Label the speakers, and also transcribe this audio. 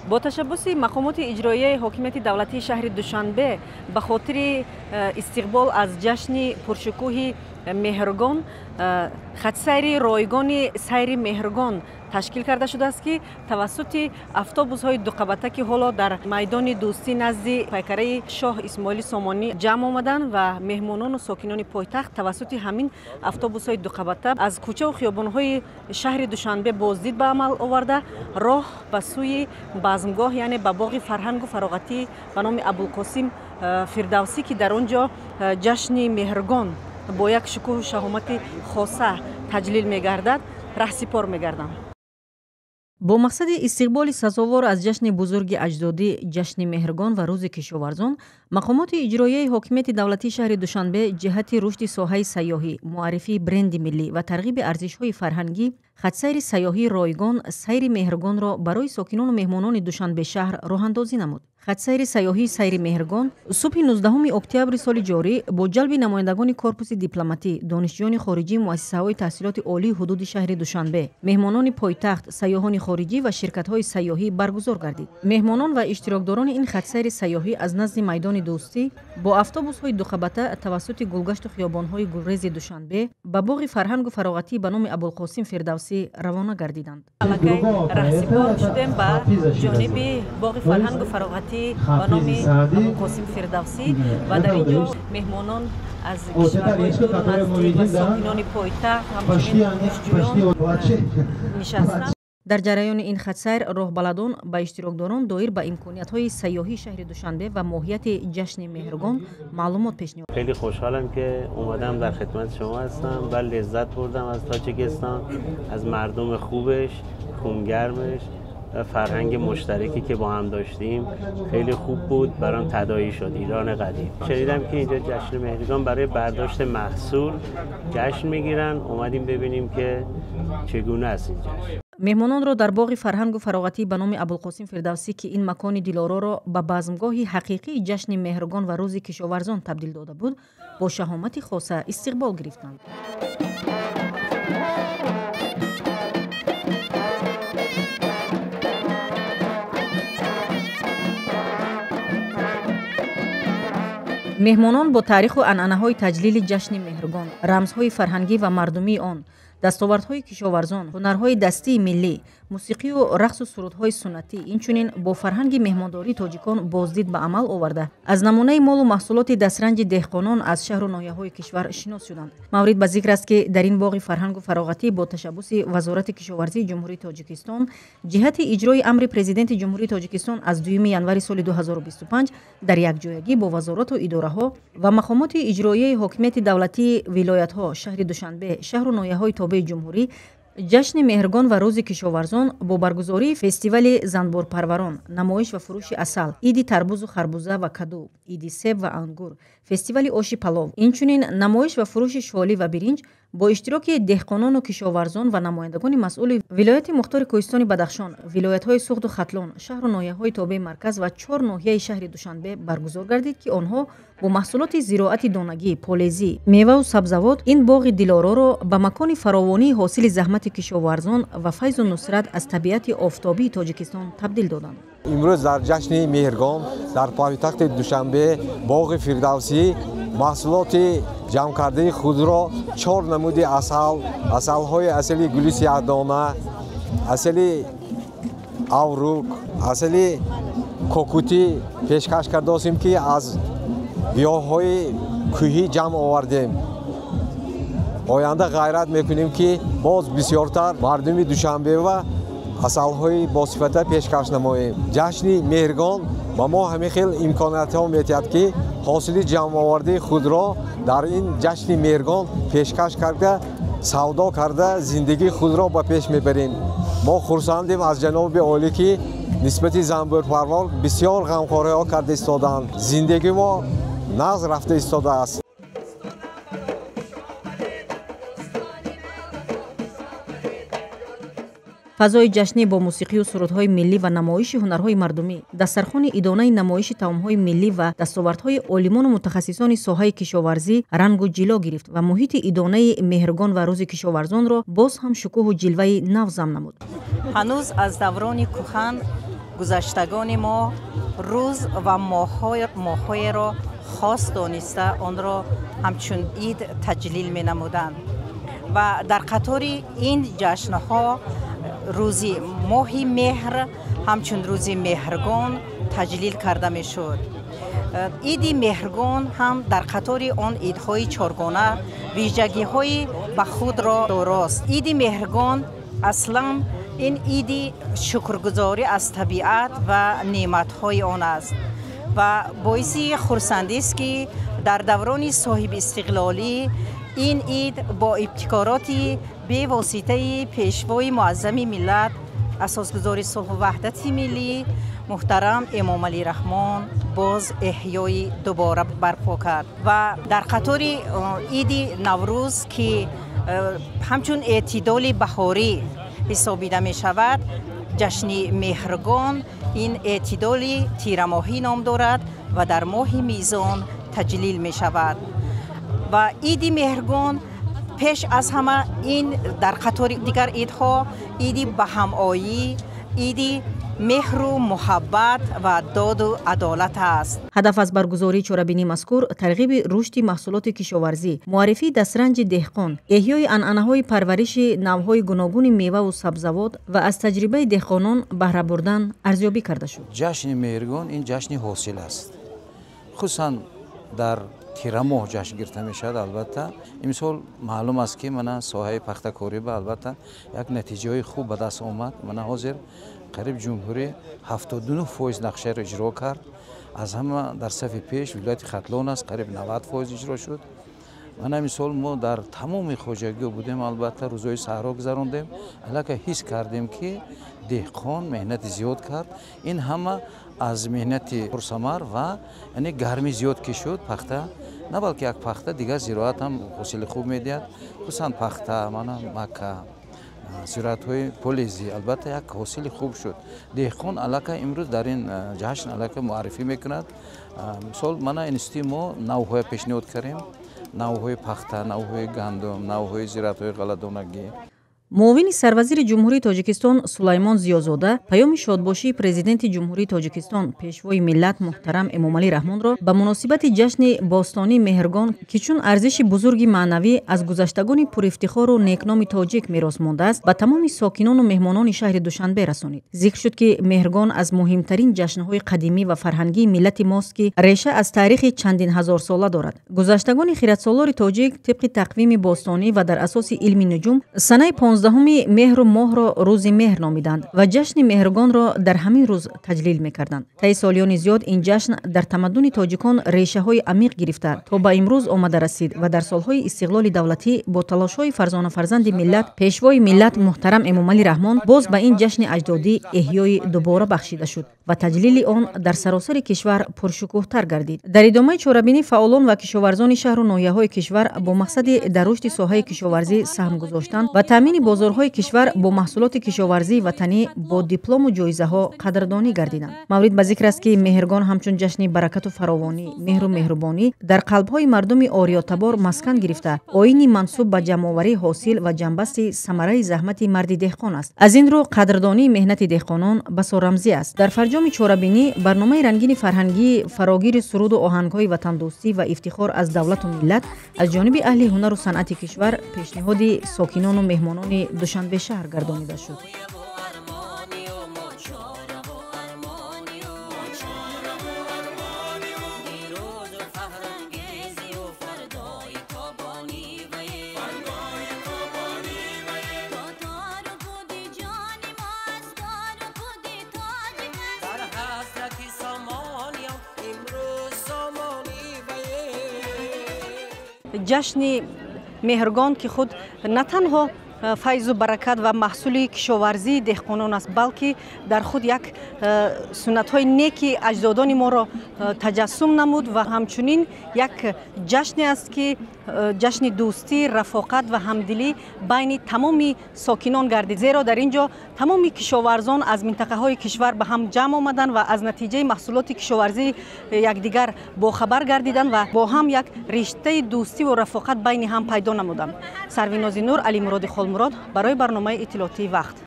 Speaker 1: Бо ташаббуси мақомоти иҷроияи ҳокимияти давлатии шаҳри Душанбе ба хотири истиқбол аз ҷашни пуршукӯҳи Меҳргон хатсайри ройгони сайри Меҳргон ташкил карда шудааст, ки тавассути автобусҳои дуқабата, ки ҳоло дар майдони Дӯстӣ назди пайкараи шоҳ Исмоили Сомонӣ ҷамъ омаданд ва меҳмонону сокинони пойтахт тавассути ҳамин автобусҳои дуқабата аз кӯчаву хиёбонҳои шаҳри Душанбе боздид ба амал оварда, роҳ ба сӯи базмгоҳ, яъне ба боғи фарҳангу фароғатӣ ба номи Абулқосим Фирдавсӣ, ки дар он ҷо ҷашни Меҳргон бо як шукӯҳу шаҳомати хоса таҷлил мегардад, раҳсипор мегарданд. Бо мақсади истиқболи сазовор аз ҷашни бузурги аҷдодӣ, ҷашни Меҳргон ва рӯзи кишоварзон, мақомоти иҷроияи ҳокимияти давлатии шаҳри Душанбе ҷиҳати рушди соҳаи сайёҳӣ, муаррифии бренди миллӣ ва тарғиби арзишҳои фарҳангӣ хатсайри сайёҳии ройгон сайри Меҳргонро барои сокинону меҳмонони Душанбешаҳр роҳандозӣ намуд. Хатсайри сайёҳии сайри Меҳргон субҳи 19 октябри соли ҷорӣ бо ҷалби намояндагони корпуси дипломатӣ, донишҷӯёни хориҷии муассисаҳои таҳсилоти олии ҳудуди шаҳри Душанбе, меҳмонони пойтахт, сайёҳони хориҷӣ ва ширкатҳои сайёҳӣ баргузор гардид. Меҳмонон ва иштирокдорони ин хатсайри сайёҳӣ аз назди майдони Дӯстӣ бо автобусҳои дуқабата тавассути гулгашту хиёбонҳои гулрези Душанбе ба боғи фарҳангу фароғатӣ ба номи Абулқосим Фирдавсӣ равона гардиданд. Аллакай раҳсипор шудем ба ҷониби боғи фарҳангу фароғатӣ ба номи Абулқосим Фирдавсӣ ва дар ин ҷо меҳмонон аз кишварҳои дуру наздик ва сокинони пойтахт, ҳамчунин донишҷӯён нишастанд. Дар ҷараёни ин хатсайр роҳбаладон ба иштирокдорон доир ба имкониятҳои сайёҳии шаҳри Душанбе ва моҳияти ҷашни Меҳргон маълумот пешниҳод.
Speaker 2: خیلی خوشحالم که اومدم در خدمت شما هستم و لذت بردم از تاجیکستان، از مردم خوبش، خونگرمش و فرهنگ مشترکی که با هم داشتیم خیلی خوب بود، برام تداعی شد ایران قدیم. شنیدم که اینجا جشن مهرگان برای برداشت محصول جشن میگیرن، اومدیم ببینیم که چگونه است این جشن.
Speaker 1: Меҳмононро дар боғи фарҳангу фароғатӣ ба номи Абулқосим Фирдавсӣ, ки ин макони дилороро ба базмгоҳи ҳақиқии ҷашни Меҳргон ва рӯзи кишоварзон табдил дода буд, бо шаҳомати хоса истиқбол гирифтанд. Меҳмонон бо таъриху анъанаҳои таҷлили ҷашни Меҳргон, рамзҳои фарҳангӣ ва мардумии он, дастовардҳои кишоварзон, ҳунарҳои дастии миллӣ, мусиқию рақсу сурудҳои суннатӣ, инчунин бо фарҳанги меҳмондории тоҷикон боздид ба амал оварда, аз намунаи молу маҳсулоти дастранҷи деҳқонон аз шаҳру ноҳияҳои кишвар шинос шуданд. Маврид ба зикр аст, ки дар ин боғи фарҳангу фароғатӣ бо ташаббуси Вазорати кишоварзии Ҷумҳурии Тоҷикистон ҷиҳати иҷрои амри Президенти Ҷумҳурии Тоҷикистон аз 2 январи соли 2025 дар якҷоягӣ бо вазорату идораҳо ва мақомоти иҷроияи ҳокимияти давлатии вилоятҳо, шаҳри Душанбе, шаҳру ноҳияҳои тобеи ҷумҳурӣ ҷашни Меҳргон ва рӯзи кишоварзон бо баргузории фестивали занборпарварон, намоиш ва фурӯши асал, иди тарбузу харбуза ва каду, иди себ ва ангур, фестивали оши палов, инчунин намоиш ва фурӯши шолӣ ва биринҷ бо иштироки деҳқонону кишоварзон ва намояндагони масъули вилояти мухтори Кӯҳистони Бадахшон, вилоятҳои Суғду Хатлон, шаҳру ноҳияҳои тобеи марказ ва 4 ноҳияи шаҳри Душанбе баргузор гардид, ки онҳо бо маҳсулоти зироати донагӣ, полезӣ, меваву сабзавот ин боғи дилороро ба макони фаровонии ҳосили заҳмати кишоварзон ва файзу нусрат аз табиати офтобии Тоҷикистон табдил доданд.
Speaker 3: Имрӯз дар ҷашни Меҳргон дар пойтахти Душанбе боғи Фирдавсӣ маҳсулоти ҷамъкардаи худро 4 намуди асал, асалҳои асали гули сияҳдона, асали аврук, асали кокутӣ пешкаш кардосем, ки аз гиёҳҳои кӯҳӣ ҷамъ овардем. Оянда ғайрат мекунем, ки боз бисёртар мардуми Душанбе ва асалҳои босифата пешкаш намоем. Ҷашни Меҳргон ба мо ҳамин хел имкониятҳо метиҳад, ки ҳосили ҷамъовардаи худро дар ин ҷашни Меҳргон пешкаш карда, савдо карда, зиндагии худро ба пеш мебарем. Мо хурсандем аз ҷаноби олӣ, ки нисбати занбӯрпарвор бисёр ғамхориҳо карда истодаанд. Зиндагии мо нағз рафта истодааст.
Speaker 1: Фазои ҷашнӣ бо мусиқию сурудҳои миллӣ ва намоиши ҳунарҳои мардумӣ, дастархони идонаи намоиши таомҳои миллӣ ва дастовардҳои олимону мутахассисони соҳаи кишоварзӣ рангу ҷило гирифт ва муҳити идонаи Меҳргон ва рӯзи кишоварзонро боз ҳам шукӯҳу ҷилваи нав зам намуд.
Speaker 4: Ҳанӯз аз даврони кӯҳан Гузаштагони мо рӯз ва моҳҳоеро хос дониста онро ҳамчун ид таҷлил менамуданд ва дар қатори ин ҷашнҳо рӯзи моҳи меҳр ҳамчун рӯзи Меҳргон таҷлил карда мешуд. Иди Меҳргон ҳам дар қатори он идҳои чоргона вижагиҳои ба худро дорост. Иди Меҳргон аслан ин иди шукргузорӣ аз табиат ва неъматҳои он аст ва боиси хурсандист, ки дар даврони соҳибистиқлолӣ ин ид бо ибтикороти бевоситаи Пешвои муаззами миллат, асосгузори сулҳу ваҳдати миллӣ муҳтарам Эмомалӣ Раҳмон боз эҳёи дубора барпо кард ва дар қатори иди Наврӯз, ки ҳамчун эътидоли баҳорӣ ҳисобида мешавад, ҷашни Меҳргон ин эътидоли тирамоҳӣ ном дорад ва дар моҳи мизон таҷлил мешавад. Ва иди Меҳргон пеш аз ҳама ин дар қатори дигар идҳо иди баҳамоӣ, иди меҳру муҳаббат ва доду адолат аст.
Speaker 1: Ҳадаф аз баргузории чорабинии мазкур тарғиби рушди маҳсулоти кишоварзӣ, муаррифии дастранҷи деҳқон, эҳёи анъанаҳои парвариши навъҳои гуногуни меваву сабзавот ва аз таҷрибаи деҳқонон баҳра бурдан арзёбӣ карда шуд.
Speaker 5: Ҷашни Меҳргон ин ҷашни ҳосил аст, хусусан дар тирамоҳ ҷашн гирифта мешавад. Албатта, имсол маълум аст, ки мана соҳаи пахтакорӣ ба албатта як натиҷаҳои хуб ба даст омад. Мана ҳозир қариб ҷумҳурӣ 79% нақшаро иҷро кард. Аз ҳама дар сафи пеш вилояти Хатлон аст, қариб 90% иҷро шуд. Мана имсол мо дар тамоми хоҷагиҳо будем, албатта рӯзҳои саҳро гузарондем, аллакай ҳис кардем, ки деҳқон меҳнати зиёд кард. Ин ҳама аз меҳнати пурсамар ва яъне гармӣ зиёд ки шуд, пахта на балки як пахта, дигар зироат ҳам ҳосили хуб медиҳад, хусусан пахта, мана мака, зироатҳои полезӣ, албатта як ҳосили хуб шуд. Деҳқон аллакай имрӯз дар ин ҷашн аллакай муаррифӣ мекунад. Мисол, мана институти мо навъҳоя пешниҳод кардем: навъҳои пахта, навъҳои гандум, навъҳои зироатҳои ғалладонагӣ.
Speaker 1: Муовини сарвазири Ҷумҳурии Тоҷикистон Сулаймон Зиёзода паёми шодбошии Президенти Ҷумҳурии Тоҷикистон, Пешвои миллат муҳтарам Эмомалӣ Раҳмонро ба муносибати ҷашни бостонии Меҳргон, ки чун арзиши бузурги маънавӣ аз гузаштагони пурифтихору некноми тоҷик мерос мондааст, ба тамоми сокинону меҳмонони шаҳри Душанбе расонид. Зикр шуд, ки Меҳргон аз муҳимтарин ҷашнҳои қадимӣ ва фарҳангии миллати мост, ки реша аз таърихи чандин ҳазорсола дорад. Гузаштагони хиратсолори тоҷик тибқи тақвими бостонӣ ва дар асоси илми нуҷум санаи 15 меҳру моҳро рӯзи меҳр номиданд ва ҷашни Меҳргонро дар ҳамин рӯз таҷлил мекарданд. Таи солиёни зиёд ин ҷашн дар тамаддуни тоҷикон решаҳои амиқ гирифта то ба имрӯз омада расид ва дар солҳои истиқлоли давлатӣ бо талошҳои фарзонафарзанди миллат, Пешвои миллат муҳтарам Эмомалӣ Раҳмон боз ба ин ҷашни аҷдодӣ эҳёи дубора бахшида шуд ва таҷлили он дар саросари кишвар пуршукӯҳтар гардид. Дар идомаи чорабинӣ фаъолон ва кишоварзони шаҳру ноҳияҳои кишвар бо мақсади дар рушди соҳаи кишоварзӣ саҳм гузоштан ва таъмини бозорҳои кишвар бо маҳсулоти кишоварзии ватанӣ бо диплому ҷоизаҳо қадрдонӣ гардиданд. Маврид ба зикр аст, ки Меҳргон ҳамчун ҷашни баракату фаровонӣ, меҳру меҳрубонӣ дар қалбҳои мардуми ориётабор маскан гирифта, оини мансуб ба ҷамъоварии ҳосил ва ҷамъбасти самараи заҳмати марди деҳқон аст. Аз ин рӯ қадрдонии меҳнати деҳқонон басо рамзӣ аст. Дар фарҷоми чорабинӣ барномаи рангини фарҳангии фарогири суруду оҳангҳои ватандӯстӣ ва ифтихор аз давлату миллат аз ҷониби аҳли ҳунару санъати кишвар пешниҳоди сокинону меҳмонони Душанбе шаҳр гардонида шуд. Ҷашни Меҳргон, ки худ на танҳо файзу баракат ва маҳсули кишоварзии деҳқонон аст, балки дар худ як суннатҳои неки аҷдодони моро таҷассум намуд ва ҳамчунин як ҷашне аст, ки ҷашни дӯстӣ, рафоқат ва ҳамдилӣ байни тамоми сокинон гардид, зеро дар ин ҷо тамоми кишоварзон аз минтақаҳои кишвар ба ҳам ҷамъ омаданд ва аз натиҷаи маҳсулоти кишоварзии якдигар бохабар гардиданд ва бо ҳам як риштаи дӯстиву рафоқат байни ҳам пайдо намуданд. Сарвинози Нур, Алимуроди Холмурод барои барномаи иттилоотии «Вақт».